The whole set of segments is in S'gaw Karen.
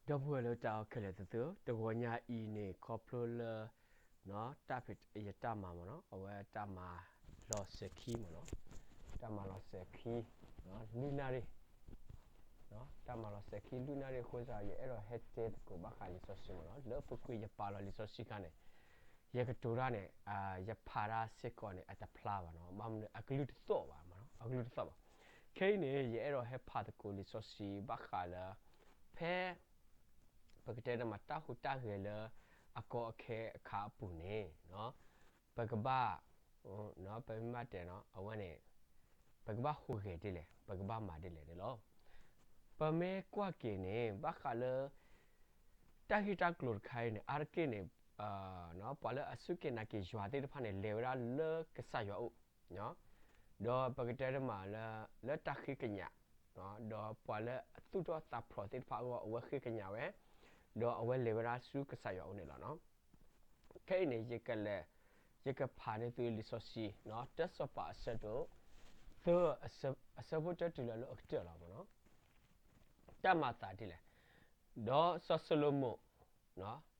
ဒီပုၢ်ဝဲၢ်လၢတၢ်အဲၣ်ခဲလၢာ်သ့ၣ်ဧၢ, တဂီၤညါအံၤန့ၣ် ခီဖျိလၢ တၢ်ဖံးယတၢ်မၤမ့ၢ်နီၤ, အဝဲတၢ်မၤလီၤစဲၤခံမ့ၢ်နီၤ, တၢ်မၤလီၤစဲၤခံ လွံၢ်နၣ်ရံၣ်, တၢ်မၤလီၤစဲၤခံလွံၢ်နၣ်ရံၣ်အဃိသတး ယအဲၣ်ဒိးဟဲတဲသကိးဘၣ်ဃးလံာ်စီဆှံမ့ၢ်နီၤ, လၢအပူၤကွံာ်ယပာ်လီၤလံာ်စီဆှံအခါန့ၣ် ယကတိၤတၢ်န့ၣ် ယဖးတၢ်စ့ၢ်ကီးန့ၣ် အတဖျါဘၣ်နီၤ, ဘၣ်မနုၤအကလုၢ်တသီၣ်ဘၣ်မ့ၢ်နီၤ, အကလုၢ်တသီၣ်ဘၣ်. ခဲအံၤန့ၣ် ယအဲၣ်ဒိးဟဲဖးသကိးလံာ်စီဆှံဘၣ်ဃးလၢ ဖဲ ပကတဲတမးတၢ်ဟူးတၢ်ဂဲၤလၢ အကီအခဲအခါအပူၤန့ၣ် ပကဘၣ် ပမ့ၢ်ဘၣ်တဲနီၤ အဝဲန့ၣ် ပကဘၣ်ဟူးဂဲၤဒ်လဲၣ် ပကဘၣ်မၤဒ်လဲၣ်န့ၣ်လီၤ. ပမ့ၢ်ကွၢ်က့ၤန့ၣ် ဘၣ်ဃးလၢ တၢ်ဂ့ၢ်တၢ်ကျိၤတခါအံၤန့ၣ် အါတက့ၢ်န့ၣ် ပှၤလၢအစူၢ်က့ၤနာ်က့ၤယွၤသ့ၣ်တဖၣ်န့ၣ် လဲၤဝဲဒၣ်လၢကစၢ်ယွၤအိၣ် ဒီးပကတဲတမးလၢ လၢတၢ်ဃ့ကညး ဒီးပှၤလၢအသူၣ်ထီၣ်သးဖျိးသ့ၣ်တဖၣ်အဂီၢ် အဝဲဃ့ကညးဝဲ ဒီးအဝဲလဲၤဝဲဒၣ်ဆူကစၢ်ယွၤအိၣ်န့ၣ်လီၤ. ခဲအံၤန့ၣ် ယကလဲၤ ယကဖးန့ၢ်သုလံာ်စီဆှံ တၢစီၤပၤအဆၢဒိၣ် သၢ အဆၢဖိတၢတုၤလၢလၢအကတၢၢ်လီၤမ့ၢ်နီၤ. တၢ်မၤသးဒ်လဲၣ်, ဒီးစီၤၡလိၤမိၣ်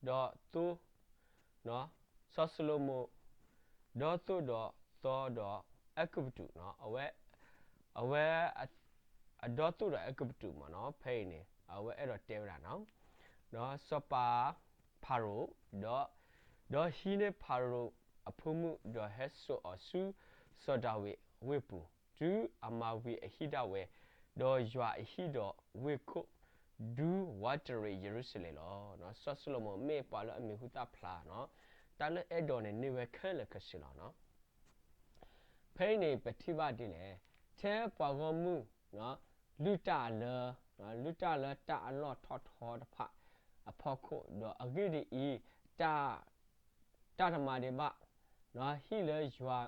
ဒီးသိ စီၤၡလိၤမိၣ် ဒီးသိၣ်ဒီးသီဒီးအဲၤကူပတူး, အဝဲ အဝဲ အဒီးသိၣ်ဒီးအဲၤကူပတူးမ့ၢ်နီၤ, ဖဲအံၤန့ၣ် အဝဲအဲၣ်ဒိးတဲဝဲဒၣ်နီၤ, ဒီးစီၤပၤဖၤရိၤ, ဒီး ဒီးဟံးန့ၢ်ဖၤရိၤအဖိမုၣ် ဒီးဟဲစိာ်အီၤဆူစီၤဒၤဝံးဝ့ၢ်ပူၤ, တုၤအမၤဝံၤအဟံၣ်ဒၣ်ဝဲ, ဒီးယွၤအဟံၣ်ဒီးဝ့ၢ်ခိၣ် ဒုးဝးတရံးယရူၤၡလ့ၣ်လီၤ. စီၤၡလိၤမိၣ်မ့ၢ်ပှၤလၢအမံၤဟူသၣ်ဖျါနီၤ, တၢ်လၢအဲၣ်ဒိးန့ၣ် န့ၢ်ဝဲခဲလၢာ်ခဲဆ့လီၤနီၤ. ဖဲအံၤန့ၣ် ပထံၣ်ဘၣ်ဒ်လဲၣ်, ထဲပှၤဂီၢ်မုၢ် လုၢ်တၢ်လၢ လုၢ်တၢ်လၢတၢ်အလီၢ်ထီၣ်ထီတဖၣ်အဖီခိၣ်, ဒီးအဂ့ၢ်ဒ်အံၤ, တၢ် တၢ်တမၤဒံးဘၣ် ဟံၣ်လၢယွၤ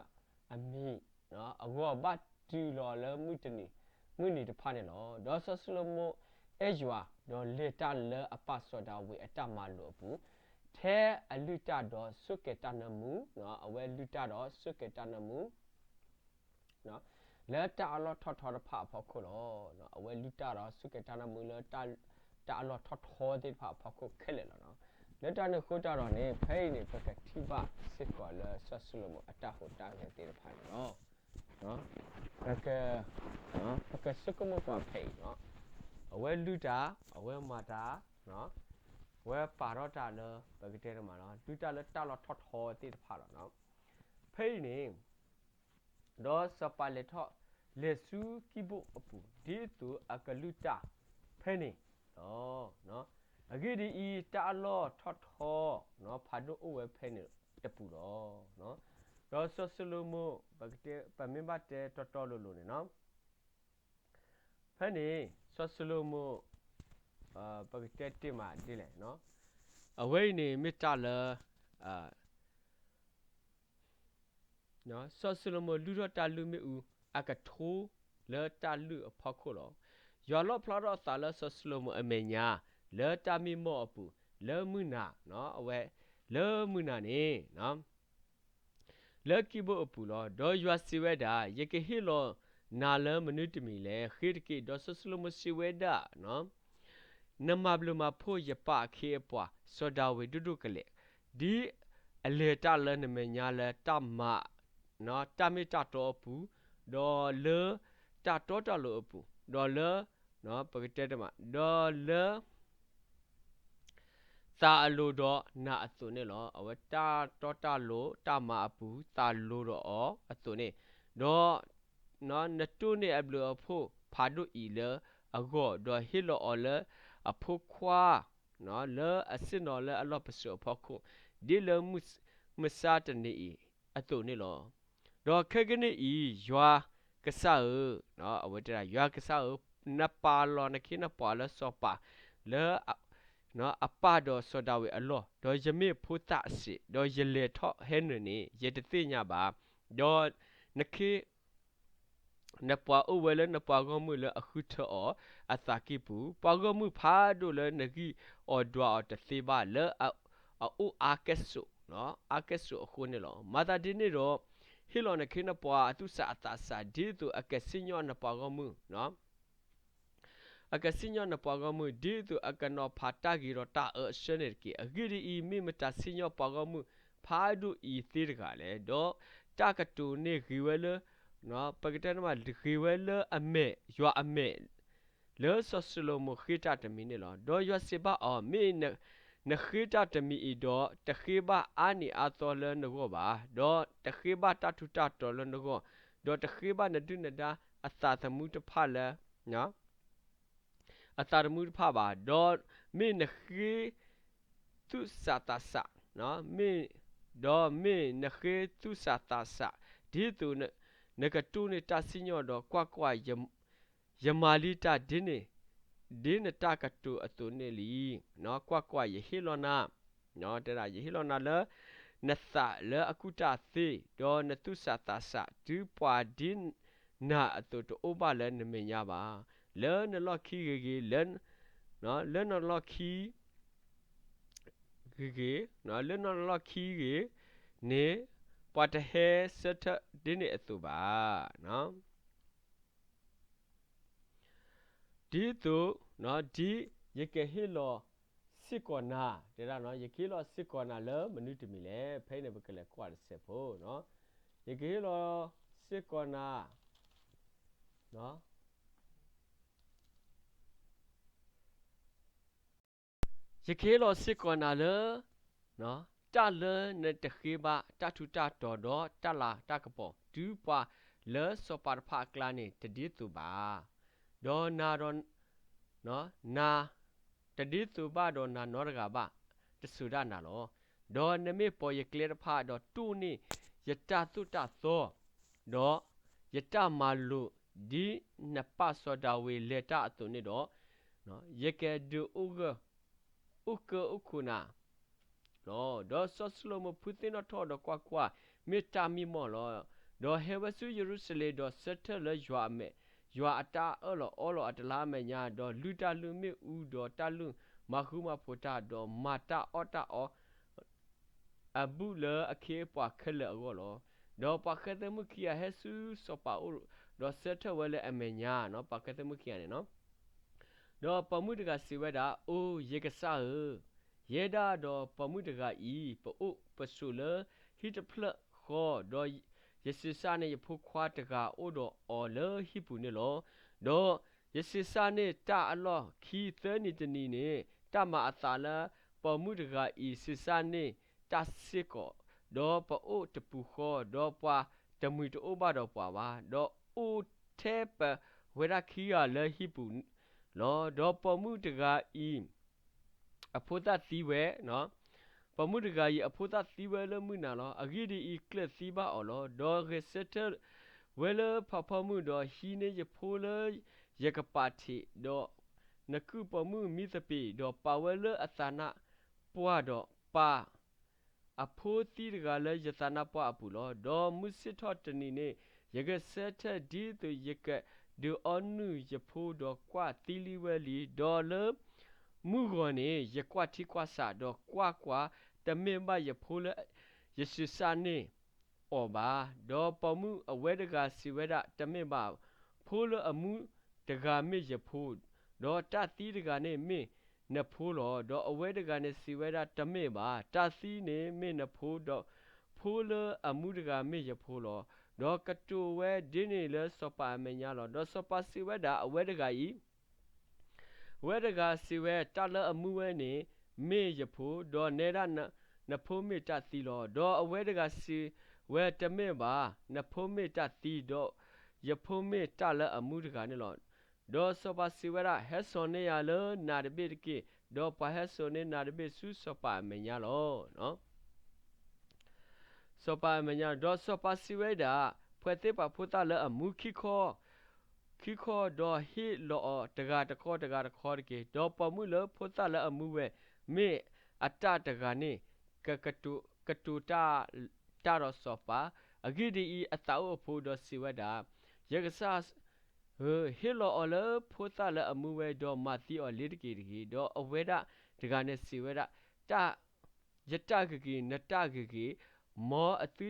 အမံၤအဂီၢ် ဘၣ်တုၤလီၤလၢမုၢ်တနံၤ မုၢ်နံၤတဖၣ်န့ၣ်လီၤ. ဒီးစီၤၡလိၤမိၣ်အဲၣ်ယွၤ, ဒီးလဲၤတၢ်လၢအပၢ်စီၤဒၤဝံးအတၢ်မၤလိာ်အပူၤ, ထဲအလုၢ်တၢ်ဒီးဆိၣ်ကဲၤတၢ်နၢမူ, အဝဲလုၢ်တၢ်ဒီးဆိၣ်ကဲၤတၢ်နၢမူ လၢတၢ်အလီၢ်ထီၣ်ထီတဖၣ်အဖီခိၣ်လီၤ. အဝဲလုၢ်တၢ်ဒီးဆိၣ်ကဲၤတၢ်နၢမူလၢ တၢ်အလီၢ်ထီၣ်ထီသ့ၣ်တဖၣ်အဖီခိၣ်ခဲလၢာ်လီၤ. လၢတၢ်န့ၣ်အဃိတၢ်ဒီးန့ၣ် ဖဲအံၤန့ၣ် ပကထံၣ်ဘၣ်စ့ၢ်ကီးလၢစီၤၡလိၤမိၣ်အတၢ်ဟူးတၢ်ဂဲၤသ့ၣ်တဖၣ်န့ၣ်လီၤ. ပက ပကဆိကမိၣ်ကွၢ်ဖဲအံၤလီၤ. အဝဲလုၢ်တၢ်, အဝဲမၤတၢ်, အဝဲပာ်ထီၣ်တၢ်လၢ ပကတဲတမးလီၤ, လုၢ်တၢ်လၢတၢ်လီၢ်ထီၣ်ထီသ့ၣ်တဖၣ်လီၤ. ဖဲအံၤန့ၣ် ဒီးစီၤပၤလဲၤထီၣ်လဲၤဆူကံၢ်ဘိၣ်အပူၤ ဒ်သိးအကလုၢ်တၢ်ဖဲန့ၣ်လီၤ. အဂ့ၢ်ဒ်အံၤ, တၢ်အလီၢ်ထီၣ်ထီ ဖးဒိၣ်အိၣ်ဝဲဖဲန့ၣ်တပူၤလီၤ. ဒီးစီၤၡလိၤမိၣ် ပမ့ၢ်ဘၣ်တဲတီတီလိၤလိၤန့ၣ် ဖဲန့ၣ် စီၤၡလိၤမိၣ် ပကတဲတ့ၢ်မးဒ်လဲၣ်, အဝဲအံၤန့ၣ်မ့ၢ်တၢ်လၢ စီၤၡလိၤမိၣ်လုၢ်ထီၣ်တၢ်လုၢ်မ့ၣ်အူအကထိလၢတၢ်လုၢ်အဖီခိၣ်လီၤ. ယွၤလီၣ်ဖျါထီၣ်အသးလၢစီၤၡလိၤမိၣ်အမဲာ်ညါ လၢတၢ်မံမီၢ်အပူၤ လၢမုၢ်နၤ, အဝဲ လၢမုၢ်နၤန့ၣ် လၢကံၢ်ဘိၣ်အပူၤလီၤ. ဒီးယွၤစံးဝဲဒၣ်, ယကဟ့ၣ်လီၤနၤလၢမနုၤတမံၤလဲၣ်, ဃ့တက့ၢ်. ဒီးစီၤၡလိၤမိၣ်စံးဝဲဒၣ်, နမၤဘျုးမၤဖှိၣ်ယပၢ်အခ့အပှၤ စီၤဒၤဝံးဒိၣ်ဒိၣ်ကလဲာ်, ဒ်အလဲၤတၢ်လၢနမဲာ်ညါလၢတၢ်မၤ, တၢ်မ့ၢ်တၢ်တီအပူၤ, ဒီးလၢတၢ်တီတၢ်လိၤအပူၤ, ဒီးလၢ ပကတဲတမး, ဒီးလၢ သးအလိၤဒီးနၤအသိးန့ၣ်လီၤ. အဝဲတၢ်တီတၢ်လိၤတၢ်မၤအပူၤ သးလိၤဒီးအီၤအသိးန့ၣ်, ဒီး နတိၢ်န့ၢ်အဘျုးအဖှိၣ်ဖးဒိၣ်အံၤလၢအဂီၢ်, ဒီးဟ့ၣ်လီၤအီၤလၢအဖိခွါ လၢအဆ့ၣ်နီၤလၢအလီၢ်ပစိာ်အဖီခိၣ်, ဒ်လၢမုၢ်မဆါတနံၤအံၤအသိးန့ၣ်လီၤ. ဒီးခဲကနံၣ်အံၤ ယွၤကစၢ်ဧၢ, အဝဲတဲဒၣ် ယွၤကစၢ်ဧၢ, နပာ်လီၤနခ့နပှၤလၢစီၤပၤ လၢ အပၢ်ဒီးစီၤဒၤဝံးအလီၢ်, ဒီးယမ့ၢ်ဖိသၣ်အစ့ၢ်, ဒီးယလဲၤထီၣ်ဟဲနုာ်န့ၣ် ယတသ့ၣ်ညါဘၣ်. ဒီးနခ့ နပှၤအိၣ်ဝဲလၢနပှၤဂီၢ်မုၢ်လၢအဃုထၢအီၤအသးကံၢ်ပူၤ, ပှၤဂီၢ်မုၢ်ဖးဒိၣ်လၢနဂံၢ်အီၤဒွးအီၤတသ့ဘၣ် လၢအအိၣ်အါကဲၣ်ဆိး, အါကဲၣ်ဆိးအဃိန့ၣ်လီၤ. မၤသးဒ်န့ၣ်ဒီး ဟ့ၣ်လီၤနခ့နပှၤအသူၣ်ဆးအသးဆး ဒ်သိးအကစံၣ်ညီၣ်နပှၤဂီၢ်မုၢ် အကစံၣ်ညီၣ်နပှၤဂီၢ်မုၢ် ဒ်သိးအကနီၤဖးတၢ်ဂ့ၤဒီးတၢ်အၢအဆၢန့ၣ်တက့ၢ်. အဂ့ၢ်ဒ်အံၤ, မ့ၢ်မတၤစံၣ်ညီၣ်ပှၤဂီၢ်မုၢ်ဖးဒိၣ်အံၤသ့တဂၤလဲၣ်. ဒီးတၢ်ကတိၤန့ၣ်ဂ့ၤဝဲလၢ, ပကတဲန့ၣ်မး ဂ့ၤဝဲလၢအမဲာ်, ယွၤအမဲာ် လၢစီၤၡလိၤမိၤဃ့တၢ်တမံၤန့ၣ်လီၤ. ဒီးယွၤစံးဘၣ်အီၤ, မ့ၢ်နဃ့တၢ်တမံၤအံၤဒီး, တဃ့ဘၣ်အါနံၤအါသီလၢနဂီၢ်ဘၣ်, ဒီးတဃ့ဘၣ်တၢ်ထူးတၢ်တီၤလၢနဂီၢ်, ဒီးတဃ့ဘၣ်နဒုၣ်နဒါအသးသမူတဖၣ်လၢ အသးသမူတဖၣ်ဘၣ်, ဒီးမ့ၢ်နဃ့သူၣ်စၢ်သးစၢ်, မ့ၢ်, ဒီးမ့ၢ်နဃ့သူၣ်စၢ်သးစၢ်, ဒ်သိးနကတိၢ်န့ၢ်တၢ်စံၣ်ညီၣ်ဒီး, ကွၢ်ကွၢ်, ယမၤလံတၢ်ဒ်န့ၣ်, ဒ်နတၢ်ကတိၤအသိးန့ၣ်လံ. ကွၢ်ကွၢ်, ယဟ့ၣ်လီၤနၤ, တဲဒၣ်, ယဟ့ၣ်လီၤနၤလၢနသးလၢအကူၣ်တၢ်သ့, ဒီးနသူၣ်စၢ်သးစၢ်, တုၤပှၤဒ်နၤအသိးတအိၣ်ဘၣ်လၢနမဲာ်ညါဘၣ်. လၢနလီၢ်ခံဂ့ၤဂ့ၤ, လၢနလီၢ်ခံ ဂ့ၤဂ့ၤ, လၢနလီၢ်ခံဂ့ၤန့ၣ်, ပှၤတဟဲဆၢထၢၣ်ဒ်န့ၣ်အသိးဘၣ်. ဒ်သိး, ဒ်ယကဟ့ၣ်လီၤစ့ၢ်ကီးနၤ, တဲဒၣ်, ယကဟ့ၣ်လီၤစ့ၢ်ကီးနၤလၢမနုၤတမံၤလဲၣ်. ဖဲအံၤန့ၣ် ပကလဲၤကွၢ်တစဲးဖိ, ယကဟ့ၣ်လီၤစ့ၢ်ကီးနၤ ယကဟ့ၣ်လီၤစ့ၢ်ကီးနၤလၢ တၢ်လၢနတဃ့ဘၣ်တၢ်ထူးတၢ်တီၤဒီးတၢ်လၤတၢ်ကပီၤ, တုၤပှၤလၢစီၤပၤတဖၣ်အကျါန့ၣ် တဒ်သိးဘၣ်, ဒီးနၤဒီး, နၤ, တဒ်သိးဘၣ်ဒီးနၤနီတဂၤဘၣ်, တစိၤဒၣ်နၤလီၤ. ဒီးနမ့ၢ်ပိာ်ယကျဲတဖၣ်, ဒီးတိၢ်န့ၢ်ယတၢ်သိၣ်တၢ်သီ, ဒီးယတၢ်မၤလိာ်, ဒ်နပၢ်စီၤဒၤဝံးလဲၤတၢ်အသိးန့ၣ်ဒီး, ယကဒုးအိၣ်ဂၢၢ်, အိၣ်ကၢအိၣ်ခိးနၤလီၤ. ဒီးစီၤၡလိၤမိၤဖုသ့ၣ်နီၣ်ထီၣ်, ဒီးကွၢ်ကွၢ်, မ့ၢ်တၢ်မံမီၢ်လီၤ. ဒီးဟဲဝဲဆူယရူၤၡလ့ၣ်, ဒီးဆၢထၢၣ်လၢယွၤအမဲာ်, ယွၤအတၢ်အၢၣ်လီၤအီလီၤအတလါအမဲာ်ညါ, ဒီးလုၢ်တၢ်လုၢ်မ့ၣ်အူ, ဒီးတၢ်လုၢ်မၤဃူမၤဖိးတၢ်, ဒီးမၤတၢ်အီၣ်တၢ်အီ အဘူးလၢအခ့အပှၤခဲလၢာ်အဂီၢ်လီၤ. ဒီးပှၤဃဲသဲမုၣ်ခံဂၤဟဲဆူစီၤပၤအအိၣ်, ဒီးဆၢထၢၣ်ဝဲလၢအမဲာ်ညါ, ပှၤဃဲသဲမုၣ်ခံဂၤန့ၣ်, ဒီးပိာ်မုၣ်တဂၤစံးဝဲဒၣ်, အိ, ယကစၢ်ဧၢ, ယဲဒၣ်ဒီးပိာ်မုၣ်တဂၤအံၤ, ပအိၣ်ပဆိးလၢဟံၣ်တဖျၢၣ်ဃီ, ဒီးယဆံးစၢ်န့ၢ်ယဖိခွါတဂၤအိၣ်ဒီးအီၤလၢဟံၣ်ပူၤန့ၣ်လီၤ. ဒီးယဆံးစၢ်န့ၢ်တၢ်အလီၢ်ခံသၢနံၤတနံၤန့ၣ်, တၢ်မၤအသးလၢပိာ်မုၣ်တဂၤအံၤ ဆံးစၢ်န့ၢ်တၢ်စ့ၢ်ကီး, ဒီးပအိၣ်တပူၤဃီ, ဒီးပှၤတမှံၤတအိၣ်ဘၣ်ဒီးပှၤဘၣ်, ဒီးအိၣ်ထဲပဝဲဒၣ်ခံဂၤလၢဟံၣ်ပူၤလီၤ. ဒီးပိာ်မုၣ်တဂၤအံၤ အဖိသၣ်သံဝဲ, ပိာ်မုၣ်တဂၤအံၤအဖိသၣ်သံဝဲလၢမုၢ်နၤလီၤ. အဂ့ၢ်ဒ်အံၤ, ကျၢၢ်သံဘၣ်အီၤလီၤ. ဒီးဂဲၤဆၢထၢၣ်ဝဲလၢဖးဖီမုၢ်, ဒီးဟံးန့ၢ်ယဖိလၢယကပၤထံး, ဒီးနကုၢ်ပိာ်မုၣ်မံသပ့ၤ, ဒီးပာ်ဝဲလၢအသးနါပှၢ်ဒီးပၢ် အဖိသံတဂၤလၢယသးနါပှၢ်အပူၤလီၤ. ဒီးမုၢ်ဆ့ၣ်ထီၣ်တနံၤန့ၣ်, ယဂဲၤဆၢထၢၣ်ဒ်သိးယကဒုးအီနုၢ်ယဖိ, ဒီးကွၢ်သံလံဝဲလံ. ဒီးလၢမုၢ်ဂီၤန့ၣ်, ယကွၢ်ထံကွၢ်ဆး, ဒီးကွၢ်ကွၢ်, တမ့ၢ်ဘၣ်ယဖိလၢယဆံးစၢ်န့ၢ်အီၤဘၣ်. ဒီးပိာ်မုၣ်အဝဲတဂၤစံးဝဲဒၣ်, တမ့ၢ်ဘၣ်, ဖိလၢအမူတဂၤမ့ၢ်ယဖိ, ဒီးတၢ်သံတဂၤန့ၣ်မ့ၢ်နဖိလီၤ. ဒီးအဝဲတဂၤန့ၣ်စံးဝဲဒၣ်, တမ့ၢ်ဘၣ်, တၢ်သံန့ၣ်မ့ၢ်နဖိ, ဒီးဖိလၢအမူတဂၤမ့ၢ်ယဖိလီၤ. ဒီးကတိၤဝဲဒ်န့ၣ်လၢစီၤပၤအမဲာ်ညါလီၤ. ဒီးစီၤပၤစံးဝဲဒၣ်, အဝဲတဂၤအံၤ အဝဲတဂၤစံးဝဲ, တၢ်လၢအမူဝဲန့ၣ်မ့ၢ်ယဖိ, ဒီးနဲဒၣ်နဖိမ့ၢ်တၢ်သံလီၤ. ဒီးအဝဲတဂၤစံးဝဲ, တမ့ၢ်ဘၣ်, နဖိမ့ၢ်တၢ်သံ, ဒီးယဖိမ့ၢ်တၢ်လၢအမူတဂၤန့ၣ်လီၤ. ဒီးစီၤပၤစံးဝဲဒၣ်, ဟဲစိာ်န့ၢ်ယၤလၢနၤတဘ့ၣ်တက့ၢ်. ဒီးပှၤဟဲစိာ်န့ၢ်နၤတဘ့ၣ်ဆူစီၤပၤအမဲာ်ညါလီၤ. စီၤပၤအမဲာ်ညါ, ဒီးစီၤပၤစံးဝဲဒၣ်, ဖှဲးသ့ၣ်ပှၤဖိသၣ်လၢအမူခံခီ, ခံခီဒီးဟ့ၣ်လီၤအီၤတဂၤတခီတဂၤတခီတက့ၢ်. ဒီးပိာ်မုၣ်လၢဖိသၣ်လၢအမူဝဲ, မ့ၢ်အတၢ်တဂၤန့ၣ်, ကကတိၤတၢ်, တၢ်ဒီးစီၤပၤ, အဂ့ၢ်ဒ်အံၤ, အသးအိၣ်အဖိဒီးစံးဝဲဒၣ်, ယကစၢ်ဧၢ, ဟ့ၣ်လီၤအီၤလၢဖိသၣ်လၢအမူဝဲ, ဒီးမၤသံအီၤလ့ၤတက့ၢ်တဂ့ၤ. ဒီးအဝဲဒၣ်တဂၤန့ၣ်စံးဝဲဒၣ်, တၢ် ယတၢ်ဂ့ၤဂ့ၤ, နတၢ်ဂ့ၤဂ့ၤ, မ်အသု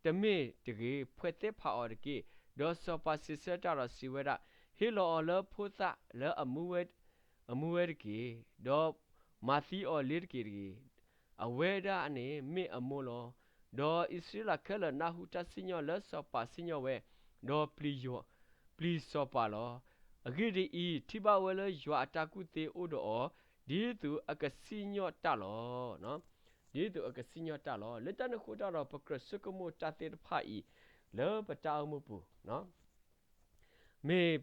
တမ့ၢ်တဂ့ၤ, ဖှဲးသ့ၣ်ဖးအီၤတက့ၢ်. ဒီးစီၤပၤစံးဆၢတၢ်ဒီးစံးဝဲဒၣ်, ဟ့ၣ်လီၤအီၤလၢဖိသၣ်လၢအမူဝဲတက့ၢ်, ဒီးမၤသံအီၤလ့ၤတက့ၢ်တဂ့ၤ. အဝဲဒၣ်န့ၣ်မ့ၢ်အမိၢ်လီၤ. ဒီးအံၣ်စရ့လးခဲလၢာ်နၢ်ဟူတၢ်စံၣ်ညီၣ်လၢစီၤပၤစံၣ်ညီၣ်ဝဲ, ဒီးပျံၤစီၤပၤလီၤ. အဂ့ၢ်ဒ်အံၤ, ထံၣ်ဘၣ်ဝဲလၢယွၤအတၢ်ကူၣ်သ့အိၣ်ဒီးအီၤ, ဒ်သိးအကစံၣ်ညီၣ်တၢ်လီၤ. ဒ်သိးအကစံၣ်ညီၣ်တၢ်လီၤ. လၢတၢ်န့ၣ်အဃိတၢ်ဒီး ပကြၢးဆိကမိၣ်တၢ်သ့ၣ်တဖၣ်အံၤ လၢပတၢ်အိၣ်မူပူၤ မ့ၢ်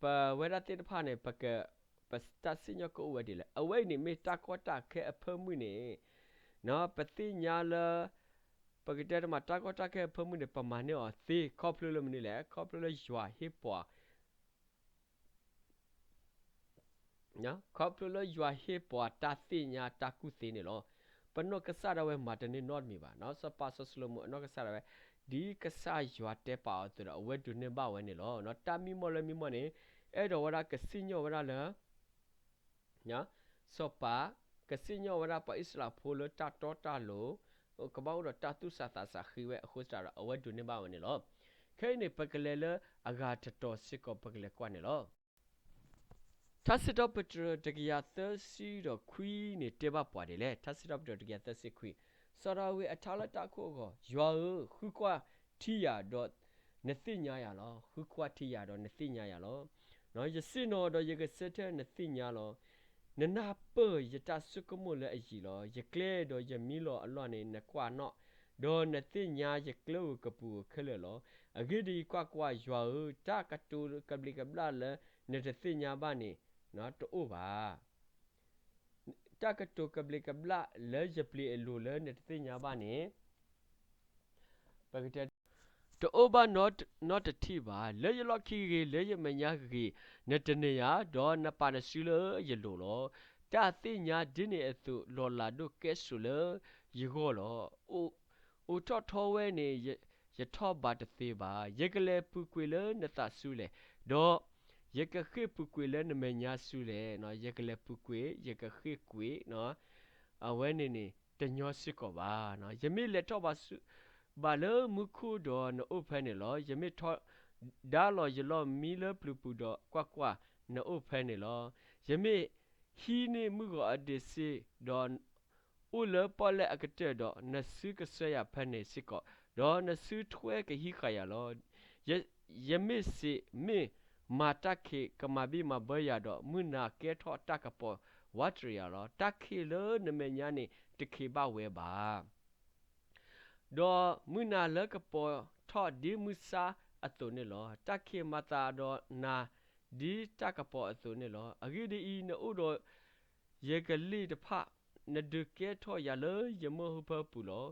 ပဝဲဒၣ်သ့ၣ်တဖၣ်န့ၣ် ပက, ပတၢ်စံၣ်ညီၣ်ကအိၣ်ဝဲဒ်လဲၣ်. အဝဲအံၤန့ၣ်မ့ၢ်တၢ်ကီတၢ်ခဲအဖၢမုၢ်န့ၣ်, ပသ့ၣ်ညါလၢ, ပကတဲတမး တၢ်ကီတၢ်ခဲအဖၢမုၢ်န့ၣ် ပမၤန့ၢ်အီၤသ့ ခီဖျိလၢမနုၤလဲၣ်. ခီဖျိလၢယွၤဟ့ၣ်ပှၤ ခီဖျိလၢယွၤဟ့ၣ်ပှၤတၢ်သ့ၣ်ညါတၢ်ကူၣ်သ့န့ၣ်လီၤ. ပနီၢ်ကစၢ်ဒၣ်ဝဲမၤတန့ၢ်နီတမံၤဘၣ်. စီၤပၤစီၤၡလိၤမိၣ်အနီၢ်ကစၢ်ဒၣ်ဝဲ, ဒ်ကစၢ်ယွၤတဲပာ်အီၤအသိးဒီး အဝဲဒိးန့ၢ်ဘၣ်ဝဲန့ၣ်လီၤ. တၢ်မံမီၢ်လၢမံမီၢ်န့ၣ်, အဲၣ်ဒိးဝဲဒၣ်ကစံၣ်ညီၣ်ဝဲဒၣ်လၢ စီၤပၤ, ကစံၣ်ညီၣ်ဝဲဒၣ်ပှၤအံၣ်စရ့လးဖိလၢတၢ်တီတၢ်လိၤ, ကဘၣ်အိၣ်ဒီးတၢ်သူၣ်စၢ်သးစၢ်ဃ့ဝဲအဃိသတးဒီး အဝဲဒိးန့ၢ်ဘၣ်ဝဲန့ၣ်လီၤ. ခဲအံၤန့ၣ် ပကလဲၤလၢအဂၤတတီၤစ့ၢ်ကီး ပကလဲၤကွၢ်န့ၣ်လီၤ. ထါစံးထီၣ်ပတြၢၤတကယၤသၢဆံဒီးခွံန့ၣ် တဲဘၣ်ပှၤဒ်လဲၣ်. ထါစံးထီၣ်ပတြၢၤတကယၤသၢဆံခွံ, စီၤဒၤဝံးအထါလၢတၢ်ခိၣ်အဂီၢ်, ယွၤဧၢ, ဃုကွၢ်ထံယၤဒီးနသ့ၣ်ညါယၤလီၤ. ဃုကွၢ်ထံယၤဒီးနသ့ၣ်ညါယၤလီၤ. ယစံၣ်ညီၣ်ဒီးယကဆၢထၢၣ်နသ့ၣ်ညါလီၤ. နနၢ်ပၢၢ်ယတၢ်ဆိကမိၣ်လၢအယံၤလီၤ. ယကျဲဒီးယမံလီၤအလီၢ်န့ၣ် နကွၢ်နီၣ်, ဒီးနသ့ၣ်ညါယကျဲဧိၤကပူၤဧိၤခဲလၢာ်လီၤ. အဂ့ၢ်ဒ်အံၤ, ကွၢ်ကွၢ်, ယွၤဧၢ, တၢ်ကတိၤကဘျံးကဘျၣ်လၢနတသ့ၣ်ညါဘၣ်န့ၣ် တအိၣ်ဘၣ်. တၢ်ကတိၤကဘျံးကဘျၣ်လၢယပျ့ၤအလိၤလၢနတသ့ၣ်ညါဘၣ်န့ၣ် တအိၣ်ဘၣ်နီတထံၣ်ဘၣ်. လၢယလီၢ်ခံဂ့ၤ, လၢယမဲာ်ညါဂ့ၤ, နတန့ၢ်ယၤ, ဒီးနပာ်နစုလၢယလိၤလီၤ. တၢ်သ့ၣ်ညါဒ်န့ၣ်အသိး လီၤလးဒိၣ်ကဲစိာ်လၢယဂီၢ်လီၤ. အိးထီၣ်ထီဝဲန့ၣ် ယထီၣ်ဘးတသ့ဘၣ်. ယကလဲၤပူၤကွံာ်လၢနသးဆူလဲၣ်, ဒီးယကဃ့ၢ်ပူၤကွံာ်လၢနမဲာ်ညါဆူလဲၣ်. ယကလဲၤပူၤကွံာ်, ယကဃ့ၢ်ကွံာ် အဝဲန့ၣ်န့ၣ် တညီစ့ၢ်ကီးဘၣ်. ယမ့ၢ်လဲၤထီၣ်ဘးဆူ, ဘးလၢမူခိၣ်ဒီးနအိၣ်ဖဲန့ၣ်လီၤ. ယမ့ၢ်ထီဒါလီၤယလီၢ်မံလၢပျုၤပူၤဒီး ကွၢ်ကွၢ်, နအိၣ်ဖဲန့ၣ်လီၤ. ယမ့ၢ်ဟံးန့ၢ်မုၢ်ဂီၤအဒံးဆ့ဒီး အိၣ်လၢပီၣ်လဲၣ်အကတၢၢ်ဒီး နစုကဆှၢယၤဖဲန့ၣ်စ့ၢ်ကီး, ဒီးနစုထွဲကဟံးဃာ်ယၤလီၤ. ယမ့ၢ်စံး, မ့ၢ်မၤတၢ်ခံးကမၤဘံၣ်မၤဘၢယၤဒီး, မုၢ်နၤကဲထီၣ်တၢ်ကပီၤဝးတရံးယၤလီၤ. တၢ်ခံးလၢနမဲာ်ညါန့ၣ် တခံးဘၣ်ဝဲဘၣ်. ဒီးမုၢ်နၤလၢကပီၤထီၣ်ဒ်မုၢ်ဆါအသိးန့ၣ်လီၤ. တၢ်ခံးမၤသးဒီးနၤဒ်တၢ်ကပီၤအသိးန့ၣ်လီၤ. အဂ့ၢ်ဒ်အံၤ, နအိၣ်ဒီးယကလ့ၢ်တဖၣ်, နဒုးကဲထီၣ်ယၤလၢယမုၢ်ဟၢဖၢပူၤလီၤ.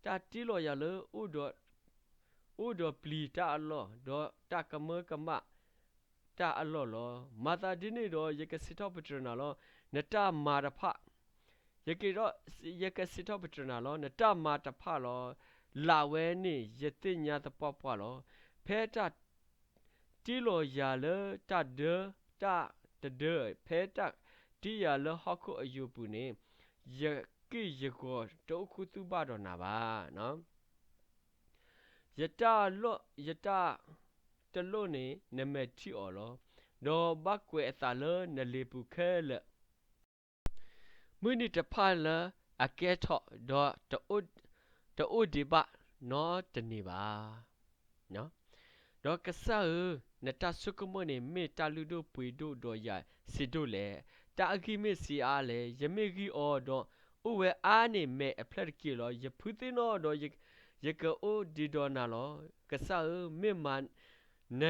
တၢ်တ့လီၤယၤလၢ အိၣ်ဒီးပျံၤတၢ်အလီၢ်, ဒီးတၢ်ကမၢကမၣ်တၢ်အလီၢ်လီၤ. မၤသးဒ်န့ၣ်ဒီး ယကစံးထီၣ်ပတြၢၤနၤလီၤ. နတၢ်မၤတဖၣ်, ယက, ယကစံးထီၣ်ပတြၢၤနၤလီၤ. နတၢ်မၤတဖၣ်လီၤ. လၢ်ဝဲန့ၣ် ယသ့ၣ်ညါသပှၢ်ပှၢ်လီၤ. ဖဲတၢ်တ့လီၤယၤလၢတၢ်ဒၢတၢ်တဒၢ, ဖဲတၢ်တ့ယၤလၢဟီၣ်ခိၣ်အယိာ်ပူၤန့ၣ်, ယက့ၢ်ယဂီၤတအိၣ်ခူသူၣ်ဘၣ်ဒီးနၤဘၣ်. ယတၢ်, ယတၢ်တလိၣ်န့ၣ် နမဲာ်ထံအီၤလီၤ. ဒီးဘၣ်ကွဲးအသးလၢနလံာ်ပူၤခဲလၢာ်. မုၢ်နံၤတဖၣ်လၢအကဲထီၣ်ဒီး တအိၣ်ဒံးဘၣ်နီတန့ၢ်ဘၣ်. ဒီးကစၢ်ဧၢ, နတၢ်ဆိကမိၣ်န့ၣ် မ့ၢ်တၢ်လုၢ်ဒိၣ်ပှ့ၤဒိၣ်ဒီးယၤဆံးဒိၣ်လဲၣ်. တၢ်အဂံၢ်မ့ၢ်ဆံးအါလဲၣ်. ယမ့ၢ်ဂံၢ်အီၤဒီး အိၣ်ဝဲအါန့ၢ်မဲာ်အဖျၢၣ်တက့ၢ်လီၤ. ယဖုသ့ၣ်နီၣ်ဒီး ယကအိၣ်ဒံးဒီးနၤလီၤ. ကစၢ်ဧၢ, မ့ၢ်မၤ န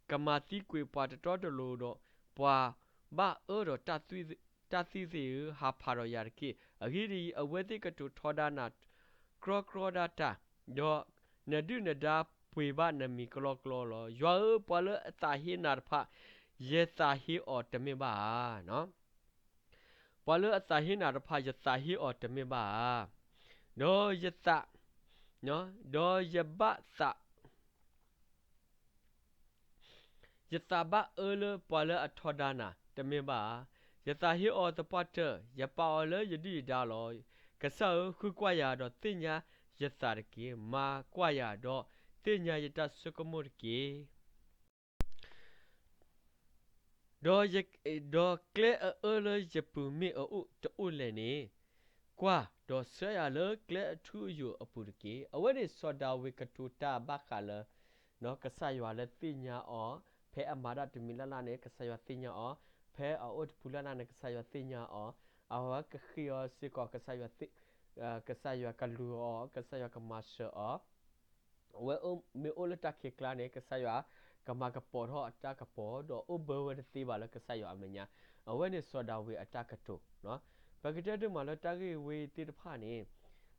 ကမၤသံကွံာ်ပှၤတတီတလိၤဒီး, ပှၤဘၣ်အၢဒီးတၢ်သံသ့ၣ်ဧၢ, ဟးဖးဒီးယၤတက့ၢ်. အဂ့ၢ်ဒ်အံၤ, အဝဲသ့ၣ်ကတိၤထီဒါနၤကြီကြီဒၣ်တၢ်, ဒီးနဒုၣ်နဒါပှ့ၤဘၣ်နမံၤကလီကလီလီၤ. ယွၤဧၢ, ပှၤလၢအသးဟ့နၤတဖၣ်, ယသးဟ့အီၤတမ့ၢ်ဘၣ်ဧါ. ပှၤလၢအသးဟ့နၤတဖၣ် ယသးဟ့အီၤတမ့ၢ်ဘၣ်ဧါ. ဒီးယသး, ဒီးယဘၣ်သး, ယသးဘၣ်အၢလၢပှၤလၢအထီဒါနၤတမ့ၢ်ဘၣ်ဧါ. ယသးဟ့အီၤသပှၢ်တၢၢ်, ယပာ်အီၤလၢယဒုၣ်ယဒါလီၤ. ကစၢ်ဧၢ, ဃုကွၢ်ယၤဒီးသ့ၣ်ညါယသးတက့ၢ်. မၤကွၢ်ယၤဒီးသ့ၣ်ညါယတၢ်ဆိကမိၣ်တက့ၢ်. ဒီးယ, ဒီးကျဲအအၢလၢယပူၤမ့ၢ်အအိၣ်တအိၣ်လဲၣ်န့ၣ်, ကွၢ်, ဒီးဆှၢယၤလၢကျဲအထူအယိာ်အပူၤတက့ၢ်. အဝဲန့ၣ်စီၤဒၤဝံးကတိၤတၢ်ဘၣ်ဃးလၢ ကစၢ်ယွၤလၢသ့ၣ်ညါအီၤ, ဖဲအမၤတၢ်တမံၤလၢ်လၢ်န့ၣ် ကစၢ်ယွၤသ့ၣ်ညါအီၤ, ဖဲအအိၣ်တပူၤလၢ်လၢ်န့ၣ် ကစၢ်ယွၤသ့ၣ်ညါအီၤ, အဝဲကဃ့အီၤစ့ၢ်ကီး ကစၢ်ယွၤသ့ၣ်, ကစၢ်ယွၤကလူၤအီၤ, ကစၢ်ယွၤကမၤစၢၤအီၤ အဝဲမ့ၢ်အိၣ်လၢတၢ်ခံးကျါန့ၣ် ကစၢ်ယွၤကမၤကပီၤထီၣ်အတၢ်ကပီၤ ဒီးအိၣ်ဘၢဝဲတသ့ဘၣ်လၢကစၢ်ယွၤအမဲာ်ညါ, အဝဲန့ၣ်စီၤဒၤဝံးအတၢ်ကတိၤ, ပကတဲတမးလၢတၢ်ဂ့ၢ်ဝဲသ့ၣ်တဖၣ်န့ၣ်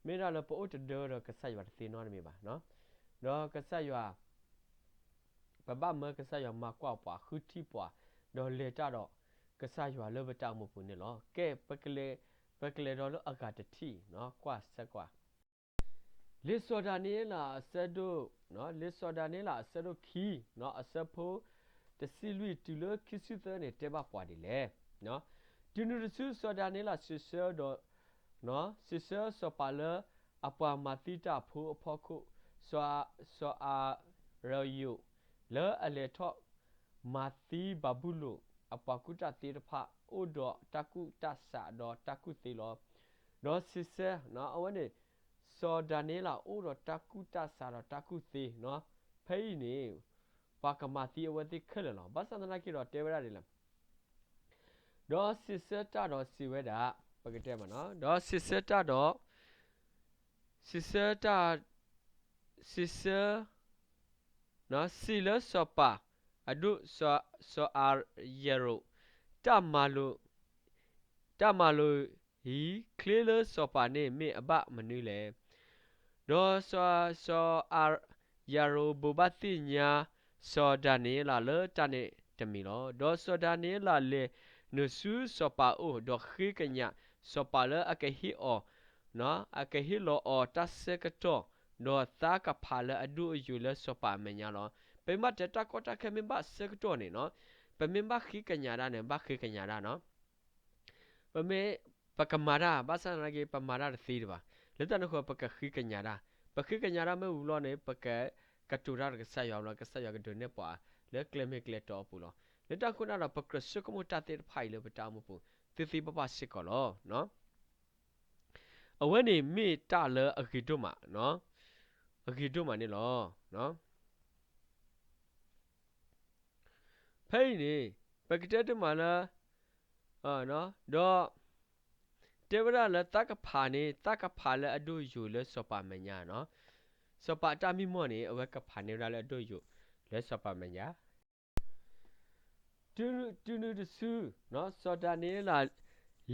မ့ၢ်ဒၣ်လၢပအိၣ်တဒၢဒီးကစၢ်ယွၤတသ့နီတမံၤဘၣ်, ဒီးကစၢ်ယွၤ ပဘၣ်မၢကစၢ်ယွၤမၤကွၢ်ပှၤ ဃုထံၣ်ပှၤ, ဒီးလဲၤတၢ်ဒီးကစၢ်ယွၤလၢပတၢ်အိၣ်မူပူၤန့ၣ်လီၤ. ကဲ, ပကလဲၤ, ပကလဲၤဒီးလၢအဂၤတထံၣ်, ကွၢ်ဆၢကွၢ် လံာ်စီၤဒၤနံးယ့လးအဆၢဒိၣ်, လံာ်စီၤဒၤနံးယ့လးအဆၢဒိၣ်ခံ, အဆၢဖိတဆံလွံၢ်တုၤလၢခံဆံသၢန့ၣ် တဲဘၣ်ပှၤဒ်လဲၣ်. တုၤနုၤတစုစီၤဒၤနံးယ့လးစံးဆၢဒီး, စံးဆၢစီၤပၤလၢအပှၤမၤသံတၢ်အဖိအဖီခိၣ်, စီၤအၤရယိာ် လၢအလဲၤထီၣ်မၤသံဘၤဘူလိၣ်အပှၤကူၣ်တၢ်သ့တဖၣ် အိၣ်ဒီးတၢ်ကူၣ်တၢ်ဆးဒီးတၢ်ကူၣ်သ့လီၤ. ဒီးစံးဆၢ, အဝဲန့ၣ် စီၤဒၤနံးယ့လးအိၣ်ဒီးတၢ်ကူၣ်တၢ်ဆးဒီးတၢ်ကူၣ်သ့, ဖဲအံၤန့ၣ် ပှၤကမၤသံအဝဲသ့ၣ်ခဲလၢာ်လီၤ. ဘၣ်ဆၣ်သနာ်က့ဒီးတဲဝဲဒၣ်ဒ်လဲၣ်, ဒီးစံးဆၢတၢ်ဒီးစံးဝဲဒၣ်, ပကတဲမးနီၤ, ဒီးစံးဆၢတၢ်ဒီး စံးဆၢတၢ်, စံးဆၢ, စံးလၢစီၤပၤအဒိၣ်စီၤအၤယရိာ်, တၢ်မၤလိာ်, တၢ်မၤလိာ်အံၤ ချ့လၢစီၤပၤန့ၣ်မ့ၢ်အဘၣ်မနုၤလဲၣ်. ဒီးစီၤ, စီၤအၤယရိာ်ဘိးဘၣ်သ့ၣ်ညါ စီၤဒၤနံးယ့လးလၢတၢ်န့ၣ်တမံၤလီၤ. ဒီးစီၤဒၤနံးယ့လးလဲၤနုာ်ဆူစီၤပၤအအိၣ်, ဒီးဃ့ကညးစီၤပၤလၢအကဟ့ၣ်အီၤ, အကဟ့ၣ်လီၤအီၤတၢ်ဆၢကတီၢ်, ဒီးသးကဖးလၢအဒိၣ်အယိာ်လၢစီၤပၤအမဲာ်ညါလီၤ. ပမ့ၢ်ဘၣ်တဲတၢ်ကီတၢ်ခဲမ့ၢ်ဘၣ်ဆၢကတီၢ်န့ၣ်နီၤ, ပမ့ၢ်ဘၣ်ဃ့ကညးဒၣ်န့ၣ် ဘၣ်ဃ့ကညးဒၣ်နီၤ ပမ့ၢ်, ပကမၤတၢ်, ဘၣ်ဆၣ်သနာ်က့ ပမၤတၢ်တသ့တဘၣ်. လၢတၢ်န့ၣ်အဃိ ပကဃ့ကညးတၢ်, ပဃ့ကညးတၢ်မ့ၢ်ဝံၤလီၤန့ၣ် ပကကတိၤတၢ်ဒီးကစၢ်ယွၤလီၤ, ကစၢ်ယွၤကဒုးနဲၣ်ပှၤလၢကျဲမ့ၢ်ကျဲတီအပူၤလီၤ. လၢတၢ်ဃိန့ၣ်ဒီး ပကြၢးဆိကမိၣ်တၢ်သ့ၣ်တဖၣ်အံၤလၢပတၢ်အိၣ်မူပူၤ သ့သ့ဘၣ်ဘၣ်စ့ၢ်ကီးလီၤ. အဝဲန့ၣ်မ့ၢ်တၢ်လၢအဂ့ၤဒိၣ်မး, အဂ့ၤဒိၣ်မးန့ၣ်လီၤ. ဖဲအံၤန့ၣ် ပကတဲတမးလၢ, ဒီး တဲဝဲဒၣ်လၢသးကဖးန့ၣ် သးကဖးလၢအဒိၣ်ယိာ်လၢစီၤပၤမဲာ်ညါနီၤ. စီၤပၤအတၢ်မံမီၢ်န့ၣ် အဝဲကဖးန့ၢ်ဝဲဒၣ်လၢအဒိၣ်ယိာ်လၢစီၤပၤမဲာ်ညါ တုၤနုၤတစု, စီၤဒၤနံးယ့လး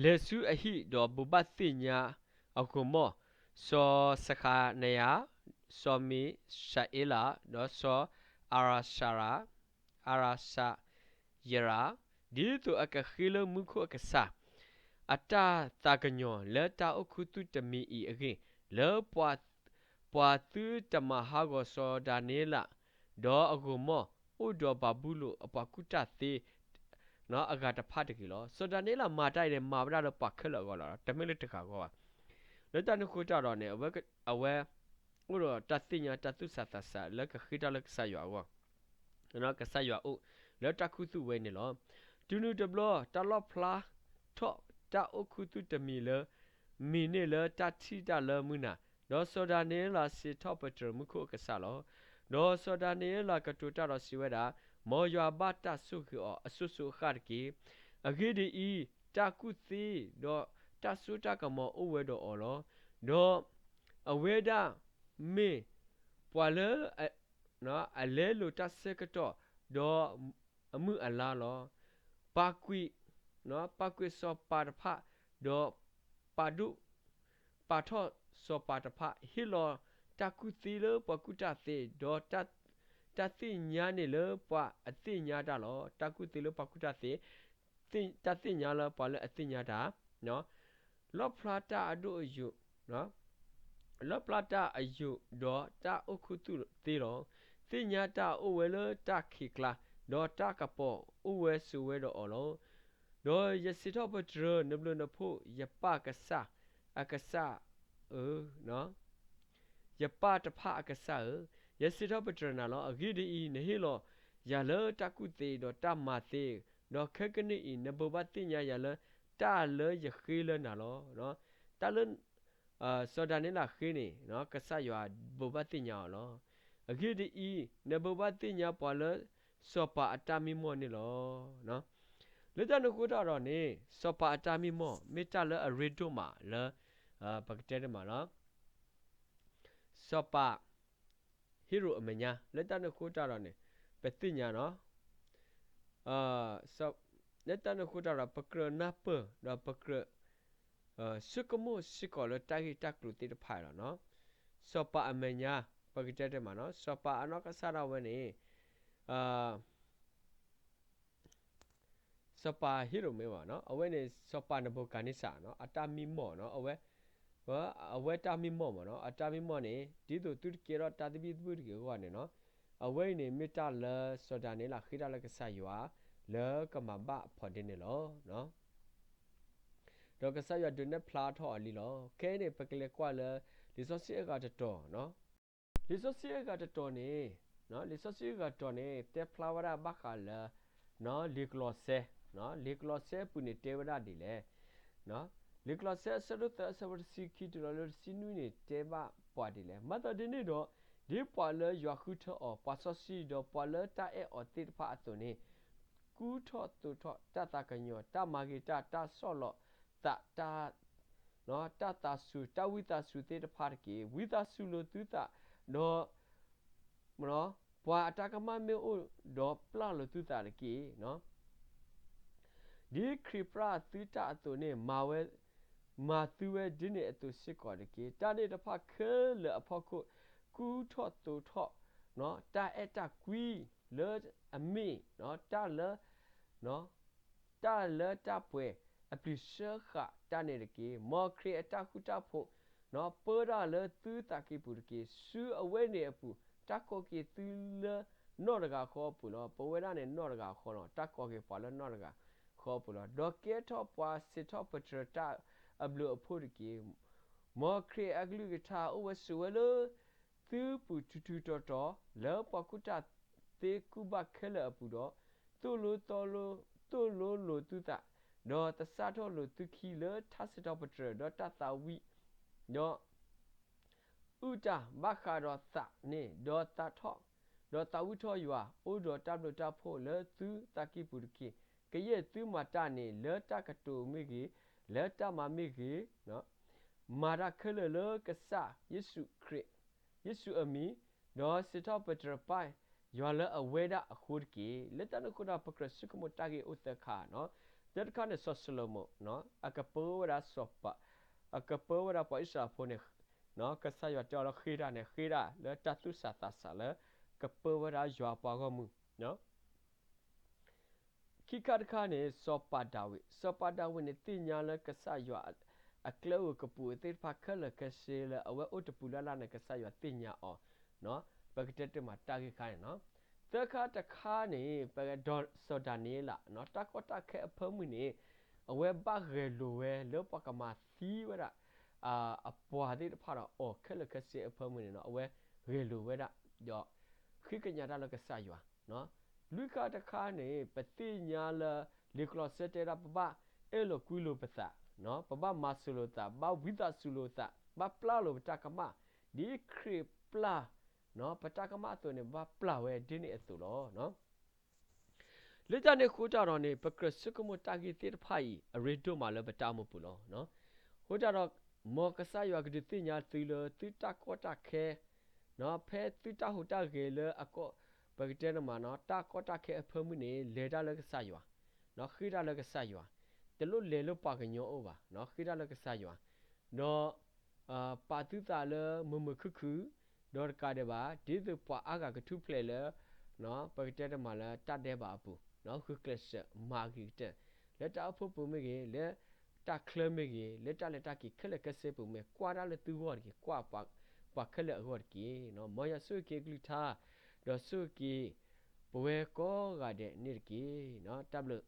လဲၤဆူအဟံၣ်ဒီးဘိးဘၣ်သ့ၣ်ညါအဂီၢ်မီၢ်, စီၤစဃနယၤ, စီၤမံၡၤအ့လး, ဒီးစီၤအၤရၡါရး, အၤရၡါယရး, ဒ်သိးအကဃ့လၢမူခိၣ်အကစၢ် အတၢ်သးကညီၤလၢတၢ်အိၣ်ခူသူၣ်တမံၤအံၤအဂ့ၢ်, လၢပှၤသုတမၤဟးဂီၤစီၤဒၤနံးယ့လး, ဒီးအဂီၢ်မီၢ်အိၣ်ဒီးဘၤဘူလိၣ်အပှၤကူၣ်တၢ်သ့ အဂၤတဖၣ်တဂ့ၤလီၤ. စီၤဒၤနံးယ့လးမၤတၢ်အံၤန့ၣ် မၤဝဲဒၣ်လၢပှၤခဲလၢာ်အဂီၢ်လီၤ, တမ့ၢ်လၢတဂၤအဂီၢ်ဘၣ်. လၢတၢ်န့ၣ်အဃိတၢ်ဒီးန့ၣ် အဝဲ, အဝဲအိၣ်ဒီးတၢ်သ့ၣ်ညါတၢ်သူၣ်ဆးသးဆးလၢကဃ့တၢ်လၢကစၢ်ယွၤအဂီၢ် ကစၢ်ယွၤအိၣ်လၢတၢ်ခူသူၣ်ဝဲန့ၣ်လီၤ. တုၤနုၤတဘျီ တၢ်လီၣ်ဖျါထီၣ်တၢ်အိၣ်ခူသူၣ်တမံၤလၢ မံၤန့ၢ်လၢတၢ်ထံၣ်တၢ်လၢမုၢ်နၤ, ဒီးစီၤဒၤနံးယ့လးစံးထီၣ်ပတြၢၤမူခိၣ်အကစၢ်လီၤ. ဒီးစီၤဒၤနံးယ့လးကတိၤတၢ်ဒီးစံးဝဲဒၣ်, မ်ယွၤဘၣ်တၢ်ဆိၣ်ဂ့ၤအီၤအစိၤစိၤအဃၣ်တက့ၢ်. အဂ့ၢ်ဒ်အံၤ, တၢ်ကူၣ်သ့ဒီးတၢ်စိတၢ်ကမီၤအိၣ်ဝဲဒီးအီၤလီၤ. ဒီးအဝဲဒၣ်မ့ၢ်ပှၤလၢ အလဲလိာ်တၢ်ဆၢကတီၢ်, ဒီးအမုၢ်အလါလီၤ. ပာ်ကွံာ်, ပာ်ကွံာ်စီၤပၤတဖၣ်, ဒီးပာ်ဒိၣ်ပာ်ထီၣ်စီၤပၤတဖၣ်, ဟ့ၣ်လီၤတၢ်ကူၣ်သ့လၢပှၤကူၣ်တၢ်သ့, ဒီးတၢ်သ့ၣ်ညါန့ၣ်လၢပှၤအသ့ၣ်ညါတၢ်လီၤ. တၢ်ကူၣ်သ့လၢပှၤကူၣ်တၢ်သ့, တၢ်သ့ၣ်ညါလၢပှၤလၢအသ့ၣ်ညါတၢ်, လီၣ်ဖျါတၢ်အဒိၣ်အယိာ်, လီၣ်ဖျါတၢ်အယိာ်ဒီးတၢ်အိၣ်ခူသူၣ်သ့လီၤ. သ့ၣ်ညါတၢ်အိၣ်ဝဲလၢတၢ်ခံးကျါ, ဒီးတၢ်ကပီၤအိၣ်ဝဲဆိးဝဲဒီးအီၤလီၤ. ဒီးယစံးထီၣ်ပတြၢၤနဘျုးနဖှိၣ်ယပၢ်ကစၢ်, အကစၢ်ဧၢ, ယပၢ်တဖၣ်အကစၢ်ဧၢ, ယစံးထီၣ်ပတြၢၤနၤလီၤ. အဂ့ၢ်ဒ်အံၤ, နဟ့ၣ်လီၤယၤလၢတၢ်ကူၣ်သ့ဒီးတၢ်မၤသ့ ဒီးခဲကနံၣ်အံၤ နဘိးဘၣ်သ့ၣ်ညါယၤလၢ တၢ်လၢယဃ့လၢနၤလီၤ. တၢ်လၢ စီၤဒၤနံးယ့လးဃ့န့ၣ် ကစၢ်ယွၤဘိးဘၣ်သ့ၣ်ညါအီၤလီၤ. အဂ့ၢ်ဒ်အံၤ, နဘိးဘၣ်သ့ၣ်ညါပှၤလၢ စီၤပၤအတၢ်မံမီၢ်န့ၣ်လီၤ. လၢတၢ်န့ၣ်အဃိတၢ်ဒီးန့ၣ် စီၤပၤအတၢ်မံမီၢ် မ့ၢ်တၢ်လၢအရ့ဒိၣ်မးလၢ ပကတဲတမးလီၤ စီၤပၤဟ့ရိာ်အမဲာ်ညါ လၢတၢ်န့ၣ်အဃိတၢ်ဒီးန့ၣ် ပသ့ၣ်ညါနီၤ လၢတၢ်န့ၣ်အဃိတၢ်ဒီး ပကြၢးနၢ်ပၢၢ် ဒီးပကြၢး ဆိကမိၣ်စ့ၢ်ကီးလၢတၢ်ဂ့ၢ်တၢ်ကျိၤသ့ၣ်တဖၣ်လီၤနီၤ. စီၤပၤအမဲာ်ညါ ပကတဲတမးနီၤ စီၤပၤအနီၢ်ကစၢ်ဒၣ်ဝဲန့ၣ် စီၤပၤဟ့ရိာ်မ့ၢ်ဘၣ်နီၤ အဝဲန့ၣ် စီၤပၤနဘူၤခၣ်နံစၢ်နီၤ အတၢ်မံမီၢ်နီၤ အဝဲ အဝဲတၢ်မံမီၢ်မ့ၢ်နီၤ အတၢ်မံမီၢ်န့ၣ် ဒ်သိးသုတကဲထီၣ်တၢ်သဘံၣ်သဘုၣ်တဂ့ၤအဂီၢ်န့ၣ်နီၤ အဝဲအံၤန့ၣ် မ့ၢ်တၢ်လၢစီၤဒၤနံးယ့လးဃ့တၢ်လၢကစၢ်ယွၤ လၢကမၤဘၣ်အဖီဒ့န့ၣ်လီၤ. ဒီးကစၢ်ယွၤဒုးနဲၣ်ဖျါထီၣ်အီၤလံလီၤ. ခဲအံၤန့ၣ် ပကလဲၤကွၢ်လၢ လံာ်စီဆှံအဂၤတတီၤနီၤ လံာ်စီဆှံအဂၤတတီၤန့ၣ် လံာ်စီဆှံအဂၤတတီၤန့ၣ် တဲဖျါဝဲဒၣ်ဘၣ်ဃးလၢ လံာ်ကလီးစဲ လံာ်ကလီးစဲအပူၤန့ၣ်တဲဝဲဒၣ်ဒ်လဲၣ် လံာ်ကလီးစဲအဆၢဒိၣ်သၢအဆၢဖိတဆံခံတုၤလီၤလၢတဆံနွံန့ၣ် တဲဘၣ်ပှၤဒ်လဲၣ်. မၤသးဒ်န့ၣ်ဒီး ဒ်ပှၤလၢယွၤဃုထၢအီၤ ပှၤစီဆှံ ဒီးပှၤလၢတၢ်အဲၣ်အီၤသ့ၣ်တဖၣ်အသိးန့ၣ် ကူထီၣ်သိးထီၣ်တၢ်သးကညီၤ တၢ်မၤဂ့ၤတၢ် တၢ်ဆီၣ်လီၤသး တၢ် တၢ်သးစူၤ တၢ်ဝံသးစူၤသ့ၣ်တဖၣ်တက့ၢ်. ဝံသးစူၤလိာ်သုသး ဒီး ပှၤအတၢ်ကမၣ်မ့ၢ်အိၣ်ဒီးပျၢ်လိာ်သုသးတက့ၢ်. ဒ်ခရံာ်ပျၢ်သုတၢ်အသိးန့ၣ် မၤဝဲ မၤသုဝဲဒ်န့ၣ်အသိးစ့ၢ်ကီးတက့ၢ်. တၢ်န့ၣ်တဖၣ်ခဲလၢာ်အဖီခိၣ် ကူထီၣ်သိးထီၣ် တၢ်အဲၣ်တၢ်ကွံလၢအမ့ၢ် တၢ်လၢ တၢ်လၢတၢ်ပှဲၤအပျံၤစၢဃာ်တၢ်န့ၣ်တက့ၢ်. မ်ခရံာ်အတၢ်ဃူတၢ်ဖိး ပၢတၢ်လၢသုသးကံၢ်ပူၤတက့ၢ်. ဆူအဝဲန့ၣ်အပူၤ တၢ်ကိးက့ၤသုလၢနီၢ်တဂၤဃီအပူၤလီၤ. ပဝဲဒၣ်န့ၣ်နီၢ်တဂၤဃီလီၤ. တၢ်ကိးက့ၤပှၤလၢနီၢ်တဂၤဃီအပူၤလီၤ. ဒီးကဲထီၣ်ပှၤစံးထီၣ်ပတြၢၤတၢ်အဘျုးအဖှိၣ်တက့ၢ်. မ်ခရံာ်အကလုၢ်ကထါအိၣ်ဝဲဆိးဝဲလၢ သုပူၤထူထူတီတီ လၢပှၤကူၣ်တၢ်သ့ကူၣ်ဘၣ်ခဲလၢာ်အပူၤဒီး သိၣ်လိ သိၣ်လိလိာ်သုသး, ဒီးသဆၣ်ထီၣ်လိာ်သုခံလၢထါစံးထီၣ်ပတြၢၤ ဒီးတၢ်သးဝံၣ်, ဒီး အုၣ်တၢ်ဘၣ်ဃးဒီးသးန့ၣ်, ဒီးသးထီၣ်, ဒီးသးဝံၣ်ထီၣ်ယွၤ, အိၣ်ဒီးတၢ်ဘျုးတၢ်ဖှိၣ်လၢသုသးကံၢ်ပူၤတက့ၢ်. ကယဲၢ်သုမၤတၢ်န့ၣ် လၢတၢ်ကတိၤမ့ၢ်ဂ့ၤ, လၢတၢ်မၤမ့ၢ်ဂ့ၤ, မၤတၢ်ခဲလၢာ်လၢကစၢ်ယ့ၣ်ၡူးခရံာ်, ယ့ၣ်ၡူးအမံၤ, ဒီးစံးထီၣ်ပတြၢၤပၢ်ယွၤလၢအဝဲဒၣ်အဃိတက့ၢ်. လၢတၢ်န့ၣ်အဃိဒီး ပကြၢးဆိကမိၣ်တၢ်ဂ့ၢ်အိၣ်သၢခါ, သၢတခါန့ၣ် စီၤၡလိၤမိၣ် အကပၢဝဲဒၣ်စီၤပၤ, အကပၢဝဲဒၣ်ပှၤအံၣ်စရ့လးဖိန့ၣ်, ကစၢ်ယွၤတဲအီၤလၢဃ့တၢ်န့ၣ် ဃ့တၢ်လၢတၢ်သူၣ်စၢ်သးစၢ်လၢ ကပၢဝဲဒၣ်ယွၤအပှၤဂီၢ်မုၢ် ခံခါတခါန့ၣ် စီၤပၤဒၤဝံး, စီၤပၤဒၤဝံးန့ၣ် သ့ၣ်ညါလၢကစၢ်ယွၤ အကျဲအိၣ်ကပူၤသ့ၣ်တဖၣ်ခဲလၢာ်ခဲဆ့လၢအဝဲအိၣ်တပူၤလၢ်လၢ်န့ၣ် ကစၢ်ယွၤသ့ၣ်ညါအီၤ, ပကတဲတမးတၢ်ဂ့ၢ်ခါန့ၣ်နီၤ. သၢခါတခါန့ၣ် ပကဒီးစီၤဒၤနံးယ့လး တၢ်ကီတၢ်ခဲအဖၢမုၢ်န့ၣ် အဝဲဘၣ်ဂဲၤလိာ်ဝဲလၢပှၤကမၤသံဝဲဒၣ် အပှၤသ့ၣ်တဖၣ်ဒီးအီၤခဲလၢာ်ခဲဆ့အဖၢမုၢ်န့ၣ်နီၤ အဝဲဂဲၤလိာ်ဝဲဒၣ်, ဒီးဃ့ကညးတၢ်လၢကစၢ်ယွၤ လွံၢ်ခါတခါန့ၣ် ပသ့ၣ်ညါလၢ လံာ်ကလီးစဲတဲဒၣ် ပဘၣ်အဲၣ်လိာ်ကွံလိာ်ပသး, ပဘၣ်မၤစၢၤလိာ်သး, ဘၣ်ဝံသးစူၤလိာ်သး, ဘၣ်ပျၢ်လိာ်ပတၢ်ကမၣ်, ဒ်ခရံာ်ပျၢ်ပတၢ်ကမၣ်အသိးန့ၣ် ဘၣ်ပျၢ်ဝဲဒ်န့ၣ်အသိးလီၤ. လၢတၢ်န့ၣ်အဃိတၢ်ဒီးန့ၣ် ပကြၢးဆိကမိၣ်တၢ်ဂ့ၢ်သ့ၣ်တဖၣ်အံၤ အရ့ဒိၣ်မးလၢပတၢ်အိၣ်မူပူၤလီၤ. အဃိတၢ်ဒီး မ်ကစၢ်ယွၤကဒုးသ့ၣ်ညါသုလၢသုတၢ်ကီတၢ်ခဲ ဖဲသုတၢ်ဟူးတၢ်ဂဲၤလၢအကီၢ် ပကတဲန့ၣ်မး တၢ်ကီတၢ်ခဲအဖၢမုၢ်န့ၣ် လဲၤတၢ်လၢကစၢ်ယွၤ, ဃ့တၢ်လၢကစၢ်ယွၤ, တလိၣ်လဲၤလၢပှၤကညီအိၣ်ဘၣ်, ဃ့တၢ်လၢကစၢ်ယွၤ, ဒီး ပာ်သုသးလၢမုာ်မုာ်ခုၣ်ခုၣ်, ဒီးတကးဒံးဘၣ် ဒ်သိးပှၤအါဂၤကထူၣ်ဖျဲးလၢ ပကတဲတမးလၢတၢ်ဒဲးဘးအပူၤ, ဂုာ်ကျဲးစၢးမၤဂ့ၤကတၢၢ် လၢတၢ်အိၣ်ဖှိၣ်ပူၤမ့ၢ်ဂ့ၤ, လၢတၢ်ချၢမ့ၢ်ဂ့ၤ, လၢတၢ်လဲၤတၢ်က့ၤခဲလၢာ်ခဲဆ့ပူၤမ့ၢ် ကွၢ်တၢ်လၢသုဂီၢ်တက့ၢ်, ကွၢ်ပှၤခဲလၢာ်အဂီၢ်တက့ၢ်. မ်ယွၤဆိၣ်ဂ့ၤက့ၤအကလုၢ်ကထါ, ဒီးဆိၣ်ဂ့ၤက့ၤ ပဝဲကိးဂၤဒဲးန့ၣ်တက့ၢ်. တၢ်ဘျုး